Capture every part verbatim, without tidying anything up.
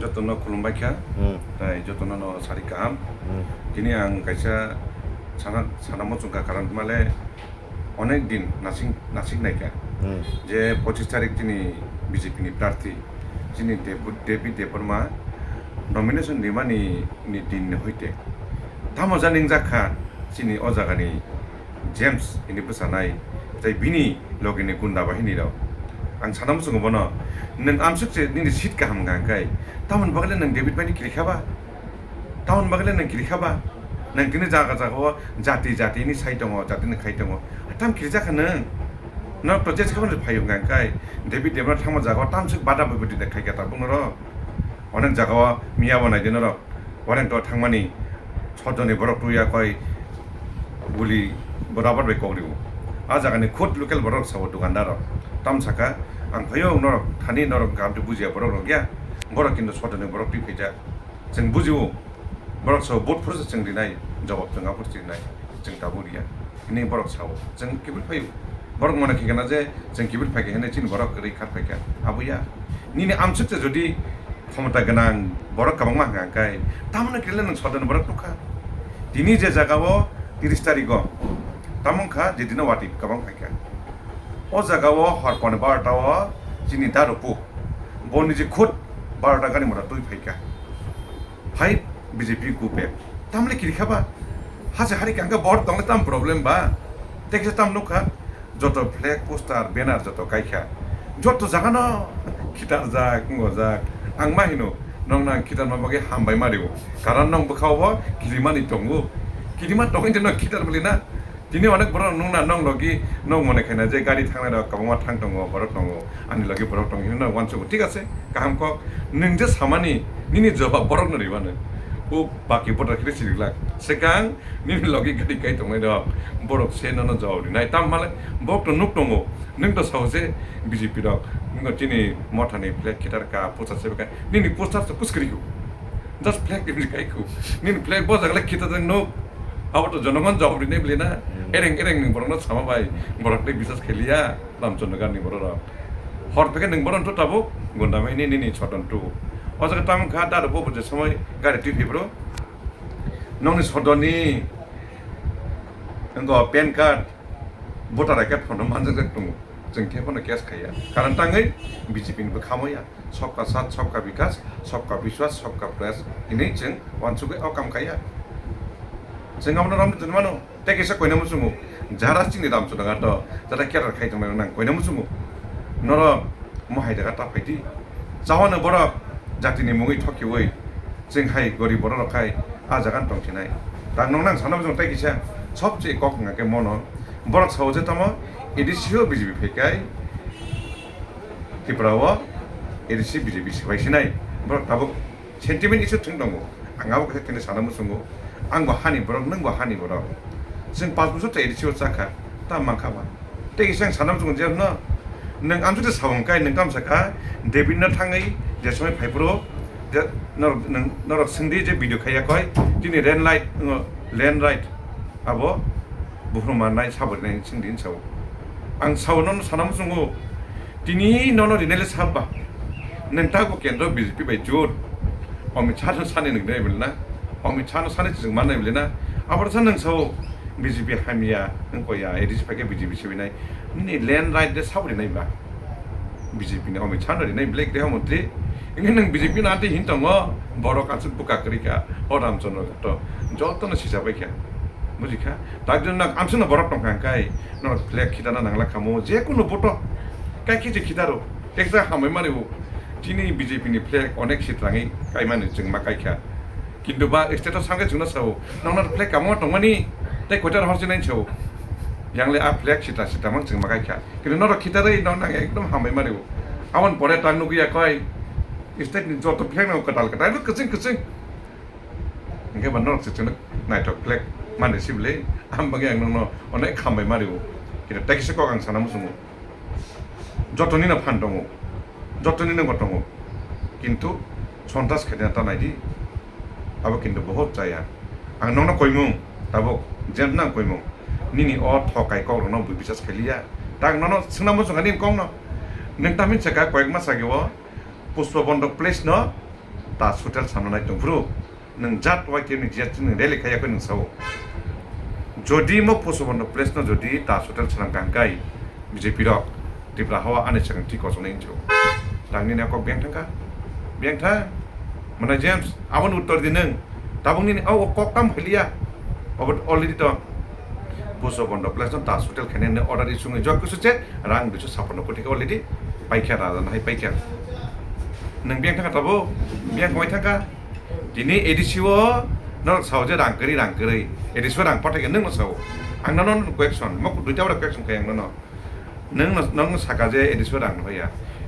Jotono khulumbai kha, Hmm. Tai jotono no sari kaham. Hmm. Tini ang kaisa sana, sana muchung kha, karon male onek din nasing, nasing nai kha. Hmm. Je pochis tarik tini B J P ni prarthi, chini Debu-, David Debbarma nomination rimani ni din ni hoite. Tamo jani wngjakha chini o jagani James hini bwsanai, tei bini logini gunda bahinirok. Ang sana muchungo bono, nwng amsuk se nini seat kaham wngkha hwnkhe, tamoni bagwi le nwng David baini kiri kha ba? Tamoni bagwi le nwng kiri kha ba? Nwng tini jaga jaga o jati jati ni sai tongo, jati ni khai tongo. Tam kiri jakha nwng? Norok to jes khe phano phaio hwnkha hwnkhe, David Debbarma thangma jaga o tamsuk bada bwbwdwi de khai kha tabuk norok. Onek jaga o miya bo nai di norok. Warrant o thangmani sotjonni borok twiya koi guli bo rubber bai kok rio. A jagani khud local borok sabo dukandar rok. Tam saka ang phaio norok thani norok gam twi bujiya borok rok ya. Borok kintu sotjonni borok twi phaijak. Chwng bujio borok sabo vote phuru se chwng rinai, jawab chwng aphuru se rinai. Chwng tabuk riya. Hwnwi borok sao. Chwng kebel phaio. Borok mone khe gana je chwng kebel phai khe hwnwi chini borok kwrwi khat phai kha. Abo ya. Nini amsuk se jodi khomota gwnang borok kwbangma hwnka hwnkhe, tamoni kwrwile nwng sotjonni borok tukha. Tini je jaga o tiris tarik o tamo wngkha je dino watwi kwbang phai kha. O jaga o hor poni barota o chini daru puk. Bo niji khud barota gari mota twi phai kha. Phai B J P go back. Tamle kiri kha ba? Hase hari kangkha bor tongle tam problem ba? Tekse tam nukha? Joto flag, poster, banner joto kaikha. Joto jagano khitarjak, wngojak. Ang ma hino, nokno ang khitarma bagwi hambai ma rio. Karon nong bwkhao bo kirimani tongo. Kirima tongwi de nong khitar bwlwi na? Tini onek borok nungna nong logi nong mone khaina je gari thangnai rok kwbangma thang tongo, borok tongo, ani logi borok tongo hinwi nong uansugo, thik ase, kaham kok. Nwng je samani nini jawab borok no ribano. O baki boda kiri siriglak. Sekang nini logi gari kai tongnai rok borok se nono jawab rinai. Tam male borok to nuk tongo. Nwng to sao je B J P rok. Nwng chini mothani flag khitar ka, poster se ka. Nini poster se kuskri ku. Just flag ni kai ku. Nini flag bo jaga le khitar jang nuk. Abo to jonogon jawab rinai bwlwi na. Hmm. Ereng ereng ni borok no sama bai. Borok tei bisas khe liya. Ramchandra ni borok rok. Hor phe khe nwng boron to tabuk. Gunda mai ni nini soton tu. O jaga tamo kha dar bo bo je somoi gari twi phi bro. Nongni sodoni. Ngo pan card. Voter I D card photo manjak jak tongo. Chwng khe phano case khaiya. Karon tangwi B J P ni bwkhamo ya. Sabka saath, sabka bikas, sabka biswas, sabka prayas hinwi chwng uansugwi o kam khaiya. Chwng abono romwi tongwi mano. Tei kisa koina muchungo. Jara chini Ramchandra to, jara ketar khai tongmani nang koina muchungo. Norok mohai daga ta phaidi. Chawano borok jatini mungwi thokiwi. Chwng hai gorib borok rok khai a jaga tongsinai. Tang nong nang sana muchungo tei kisa sobse kok wngkha khe mono. Borok sao je tamo A D C o B J P phaikai. Tripura o A D C B J P sibai sinai. Borok tabuk sentiment issue thwng tongo. Ang abo khe tini sana muchungo. Ang bo hani borok, nwng bo hani borok. Chwng panch bosor ta A D C o chakha. Ta mankha ba. Tei kisa ang sana muchungo je no. Nwng ang jodi sao hwnkhe nwng tamo sakha David no thangwi je somoi phai phuru je norok, nwng, norok swngdi je video khaiya koi. Tini land right, lane right. Abo buphuru mannai sabo rinai chwng din sao. Ang sao nono sana muchungo. Tini nono rinai le sab ba. Nwng ta bo kendro B J P bai jot. Amit Shah no sani nwng nai bwlwi na. Amit Shah no sani chwng mannai bwlwi na. Abo sa nwng sao B J P hamya wng koya A D C phaikhe B J P sibinai. Nini land right de sabo rinai ba. B J P ni Amit Shah no rinai belai griha montri. Wngkhe nwng B J P no anti hin tongo, borok aswk bwkha kwrwi kha, o Ramchandra to jotono sisa bai kha. Buji kha? Tak jwn nak amswkno borok tong kha hwnkhe, norok flag khitana nangla khamu, je kunu vote o. Kai khe je khitaro, teksa hambai mani bo. Chini B J P ni flag onek sitrangwi kaimani chwng ma kai kha. Kintu ba state o sangkhe chwngno sao, nokno flag kamo tongmani, tei koitar hor chinai sao. Yang le a flag sitra sitra mang chwng ma kai kha. Kintu norok khitarwi nok nang ekdom hambai mani bo. Aboni pore ta nugwi ya koi state ni joto flag no kwtal kwtal kwchwng kwchwng. Hingke ba norok se chwngno naithok flag mani sibole. Am bagwi ang nokno onek hambai mani bo. Kintu tei kisa kok ang sana muchungo. Jotoni no phan tongo, jotoni no bo tongo, kintu sontas khaina ta naidi, abo kintu bohot chaya. Ang nokno koimung, tabuk jemtna ang koimung, nini o thokai kok rokno bui bisas khailiya. Ta ang nono swngna muchung ani kok no, nwng ta minsa kha koyek mas age o Pushpa Bondok place no Taj Hotel samna nai tongphuru, nwng jat Y T F ni G S T nwng rally khaiya khe nwng sao. Jodi mo Pushpabandha Place no jodi Taj Hotel sanam kha hwnkhe B J P rok Tripura hao ani sakang thik kosongnai hinjo. Tangni na kok beng thangkha. Beng thang. Mana James, aboni uttor di nwng. Tabuk nini o kok tam phailiya. Obo already to. Pushpabandha Place no Taj Hotel khainani order issued wngwi jok kusu che rang duiso sapano koti khe already paikha, raja nahai paikha. Nwng beng thangkha tabo, beng koi thangkha. Tini A D C o norok sao je rang kwrwi, rang kwrwi. A D C o rang pathai khe nwng no sao. Ang nono question, mo duita ora question khai ang nono. Nwng no, nwng saka je A D C o rang no hoya.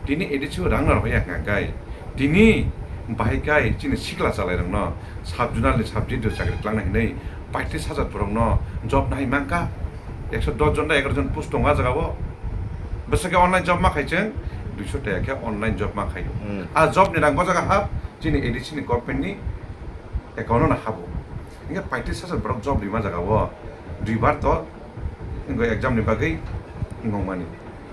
Tini A D C o rang no hoya hwnkha kai. Tini bahai kai chini sikla chalai rok no sub zonal ni sub district o chakri twlangna hinwi paitris hajar borok no job nahai mankha. Ekso dos jon da egaroh jon post tongo ah jaga o. Bwswk khe online job ma khai chwng, duiso taka khe online job ma khai. Hmm. Ah job ni rang bo jaga hap, chini A D C ni government ni account no habo. Hingke paitris hajar borok job rima jaga o. Duibar to, hingke exam ni bagwi wngmani.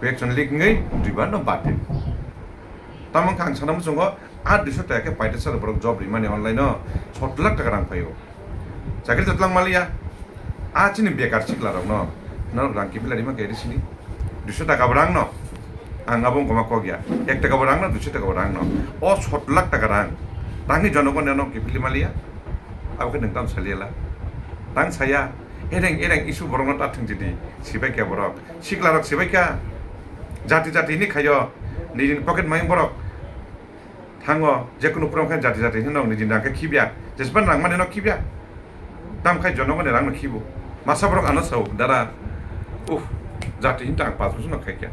Question leak wngwi duibar no bad di. Tamo wngkha ang sana muchungo, ah, duiso taka khe paitris hajar borok job rimani online o, sot lakh taka rang phaio. Chakri to twlang maliya. Ah, chini bekar sikla rok no, norok rang kiphila rima khe sini. Duiso taka bo rang no. Ang abo wngkha ma kok ya. Ek taka bo rang no, duiso taka bo rang no. O sot lakh taka rang. Tangni jonogo neno kiphili maliya. Abo khe nwng tamo saliya la. Tang saya. Ereng ereng isu borok no ta thwng jidi. Sibai khe borok. Sikla rok sibai kha. Jati jati hini khayo. Nijini pocket mai borok. Thango, jekunu program khe jati jati hino niji rang khe khibya. Jespan rang mani no khibya. Tam khai jonogo ni rang no khibo. Masa borok ano sao, dara, uff, jati hinta ang pas bosor no khaikya.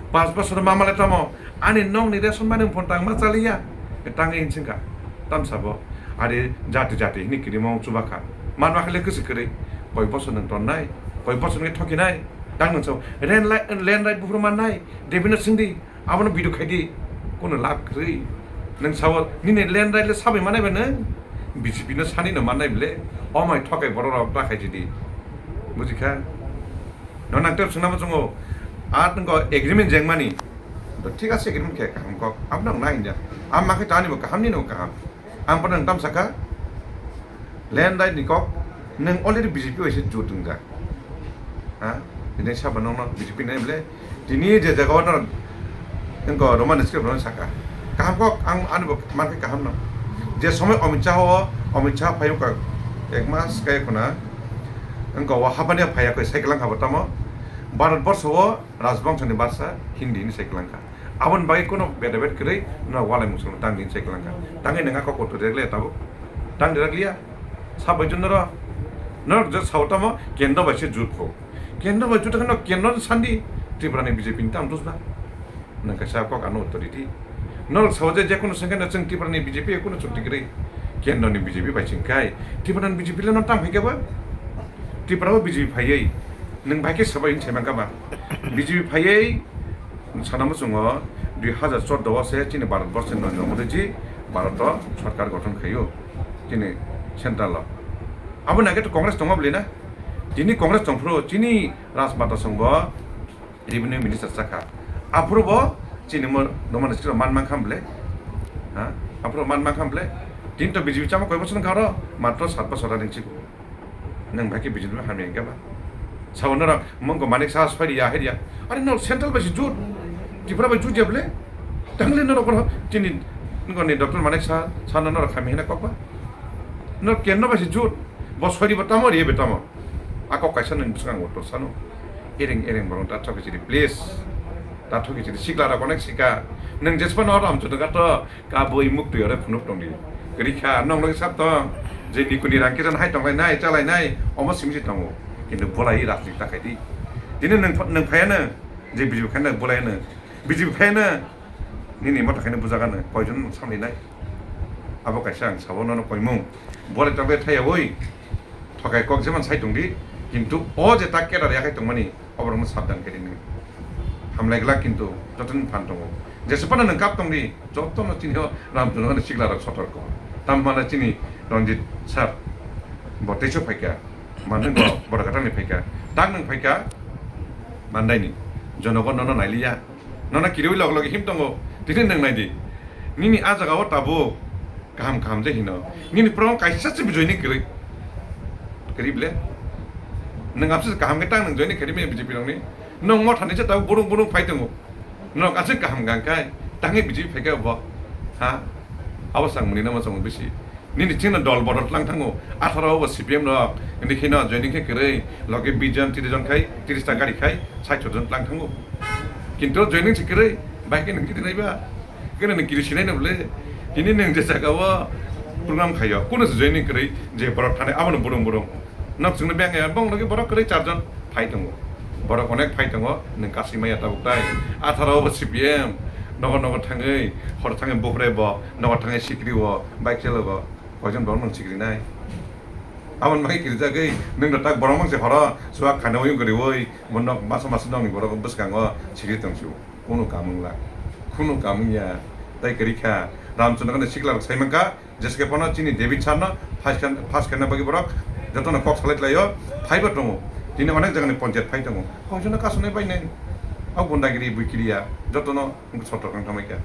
Pas bosor mama le tamo, ani nong ni ration mani phone tang ma chaliya. Tang in singka. Tam sabo, ari jati jati hini kiri mong chubakha. Man ma khale kusi kiri. Koi bosor nang ton nai, koi bosor nang thoki nai. Tang nang sao, ren lai, len lai buhur man nai. Debino singdi. Abono video khaidi, kono lab kwrwi. Nwng sao, nini land right le sabai manai ba nwng? B J P no sani no manai bile. O mai thokai borok rok ta khai jidi. Bujikha? No nang tep swnamo chungo. At nungko agreement jengmani. To thik ase agreement khe kaham kok. Abno nang nai hinja. Am ma khe tani bo kaham ni no kaham. Ang bono nwng tamo saka, land right ni kok, nwng already B J P bai se jut wngjak. Ha? Tini sabo nongno B J P nai bole, tini je jaga o norok wngkha Roman script rok saka. Kaham kok, ang ani bo mankhe kaham no. Je somoi Amit Shah o, Amit Shah phai wngkha ek mas kaya khuna, wngkha o hapani phai yakhe sai kwlang kha bo tamo. Bharat borsho o Rajbongso ni bhasha Hindi hinwi sai kwlang kha. Aboni bagwi kono bedabet kwrwi no walai muchung tangwi sai kwlang kha. Tangwi nang kok kotor rek le tabuk. Tang rek liya. Sabai jun noro. Noro je sao tamo kendro bai se jut kho. Kendro bai jut kho kendro sandi Tripura ni B J P ni tam dos ba. Nang kaisa kok ano authority. Noro sao je je kono sengkhe na chwng Tripura ni B J P kono chukti kwrwi. Kendro ni B J P bai chingkai. Tripura ni B J P le no tam hai khe ba. Tripura o B J P phaiwi nwng bai khe sabai hinwi sai mankha ba. B J P phaiwi sana muchungo dui hazar chordo o se chini Bharat borso ni Narendra Modi ji Bharat o sarkar gothon khaio chini central o. Abo nai khe to Congress tongo bwlwi na? Tini Congress tongphuru chini Rajmata songbo revenue minister chakha. Aphuru bo chini mo Roman script man mankha bwlwi? Ha? Aphuru man mankha bwlwi? Tini to B J P chama koi bosor wngkha oro? Matro sat bosor running chigo. Nwng bai khe B J P hamya hwnkhe ba? Sao norok mungko Manik Saha soi ya, hai ya. Are norok central bai se jut. Tripura bai jut ya bwle? Tangle norok oro chini nokni Doctor Manik Saha, Saha no norok hamya hwnwi kok ba? Norok kendro bai se jut. Bo soi bo tamo, ri bo tamo. A kok kaisa nwng bwskango tor sano. Ereng ereng borok ta thok chiri, please. Ta thok chiri, sikla rok onek sika. Nwng jespa no ram chutu ka to. Kabui muktwi ore phunuk tongdi. Kwrwi kha, nokno sap tong. Je nikuni rang kisa hai tonglai nai, chalai nai, omo simi se tongo. Kintu bolai rajniti ta khaidi. Tini nwng ph-, nwng phaiano, je B J P khaino bolaiano. B J P phaiano, nini mota khaino bujagano, koijon nwng samlinai. Abo kaisa ang sabo nono koimung. Bolai tongbai thaiyawi. Thokai kok jeman sai tongdi. Kintu o je ta kedar yakhai tongmani, oborokno sabdan khe ringni. Hamlai glak kintu jotoni phan tongo. Jesa phano nwng kap tongdi, jotono chini o Ramchundra ni sikla rok sotorko. Tam hwnba chini Ranjit sir bo teiso phaikha. Mano bo Boragatang ni phaikha. Tak nwng phaikha Mandai ni. Jonogon nono nailiya. Nono kiriwi log logi him tongo. Tini nwng naidi. Nini a jaga o tabuk Kaham kaham je hino. Nini program kaisa se joining kwrwi. Kwrwi ble. Nwng abse kaham khe tang nwng joining khaidi manya B J P rokni. Nwng mothani se tabuk burung burung phai tongo. Nwng aswk kaham gang khai tangwi B J P phaikha bo. Ha? Abo sang muni namo chwng bisi. Nini chini dol bodol tlang thango. Atharo bo C P M rok. Nini kheno joining khe kwrwi. Loge bish jon, tris jon khai, tris ta gari khai, sait jon tlang thango. Kintu joining se kwrwi. Bai khe nwng kiti naiba. Kene nwng kiri sinai na bole. Tini nwng je saka o program khayo. Kuno se joining kwrwi je borok thani abono burung burung. Nok chwngno beng ya bong logi borok kwrwi charjon phai tongo. Borok onek phai tongo, nwng kasi maya tabuk tai. Atharo bo C P M, nogo nogo thangwi, hor thangwi bukhrai bo, nogo thangwi sikri o, bike chalogo. Koijon borok nwng sikri nai. Aboni bagwi kirijagwi nwng no tak borok mang se horo, chuak khaina uyung kwrwi oi, bo nok masa masa nokni borok bwskango sikri tong sio. Kunu kamung la, kunu kamung ya, tai kwrwi kha. Ramchandra ni sikla rok sai mankha, jeske phano chini David sir no phas khan, phas khaina bagwi borok jotono kok salai tlaio, phaibo tongo. Tini onek jagani ponchayat phai tongo. Koijono kasonai bai nai. O gundagiri bui kiriya, jotono wngkha soto kang thamai kha.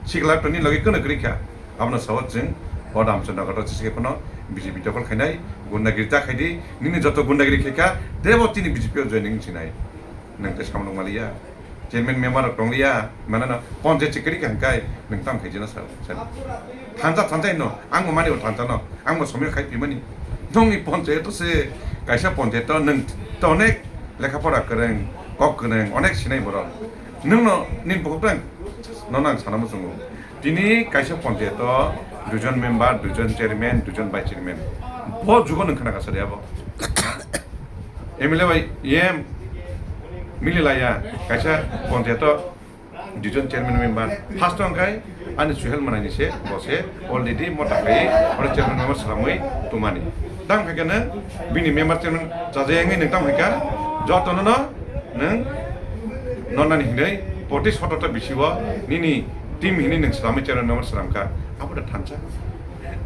Sikla rok toni logi kono kwrwi kha. Abono sao chwng o Ramchandra kotor jeske phano B J P dokol khainai, gundagiri ta khaidi, nini joto gundagiri khaikha, debo chini B J P o joining sinai. Nwng tei samung maliya. Chairman member rok tongliya, manana ponchayat se kwrwi kha hwnkhai nwng tam khaijana sao, sao. Thansa thansa no, ang bo mani bo thansa no, ang bo somyo khai pimani. Nongni ponchayat se kaisa ponchayat nwng to onek lekha pora kwrwng, kok kwrwng, onek sinai borok. Nwng no nini bukhuk tang no nang sana muchungo. Tini kaisa ponchayat o duijon member, duijon chairman, duijon vice chairman. Bo jugo nwng khna kasari abo. M L A bai M mililaya kaisa ponchayat o duijon chairman member. First o hwnkhai ani Suhel Manani se, bo se already mota khai oro chairman member swlamwi tumani. Tang khaikhe nwng bini member chairman chajak wngwi nwng tang khaikha jotono no nwng nonani hinwi poti sotota bisi o nini team hinwi nwng swlamwi chairman member swlamkha. Abo da thansa.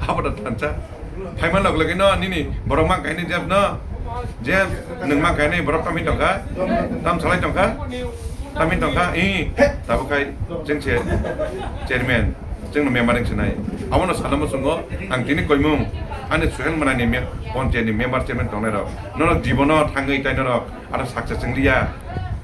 Abo da thansa. Phaima log logino nini borok mang kaini James no. James nwng mang kaini borok tamwi tongkha. Tam salai tongkha. Tamwi tongkha. I tabuk khai chwng se chairman. Chwngno member wng sinai. Abono sana muchungo ang tini koimung. Ani Suhel Manani me-, ponchayat ni member chairman tongnai rok. Norok jibono thangwi tai norok. Aro saksa chwng liya.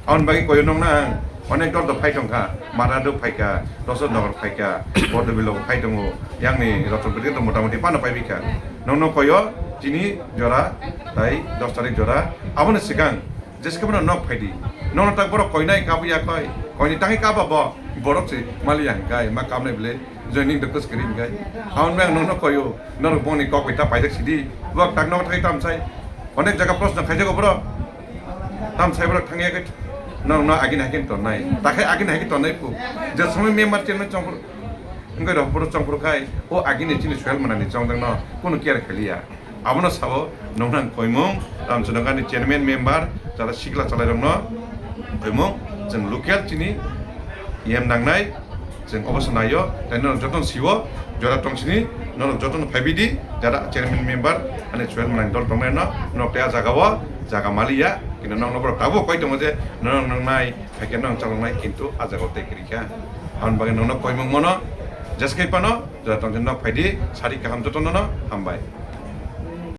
Aboni bagwi koyo nokna ang onek dol dol phai tongkha. Mara do phaikha, Dosot Nogor phaikha, Bordobilok phai tongo. Yang ni Rotonpuri to motamoti pano pai bikha. Nokno koyo chini jora tai dos tarik jora. Aboni sikang jeske bono nok phaidi. Nokno tak borok koinai kabu ya koi. Koini tangi kaba bo borok se mali yang kai ma kamnai bile. Joining the kus kiri kai. Aboni bagwi ang nokno koyo. Norok bongni kok bai ta paijak sidi. Bok tak nok thai tam sai. Onek jaga proshno khaijago bro. Tam sai borok thangya khe nokno agini hai khe tongnai. Takhai agini hai khe tongnai pu. Je somoi member chairman chongphuru wngwi rok phuru chongphuru khai o agini chini Suhel Manani chongjakno kunu care khaliya. Abono sao noknang koimung Ramchandra ni chairman member jara sikla chalairokno koimung chwng local chini yem nangnai. Chwng obo se naio, tei norok jotono sio, jora tong sini, norok jotono phaibi di, jara chairman member, ani chairman dol tongnai no, norok tei a jaga o, jaga maliya, kintu nokno borok tabuk koi tongo je, norok nang nai, haikhe norok chalok nai, kintu a jaga o tei kwrwi kha. Aboni bagwi nokno koimung mano, jeske phano, jora tong sini nok phaidi, sari kaham jotono no, hambai.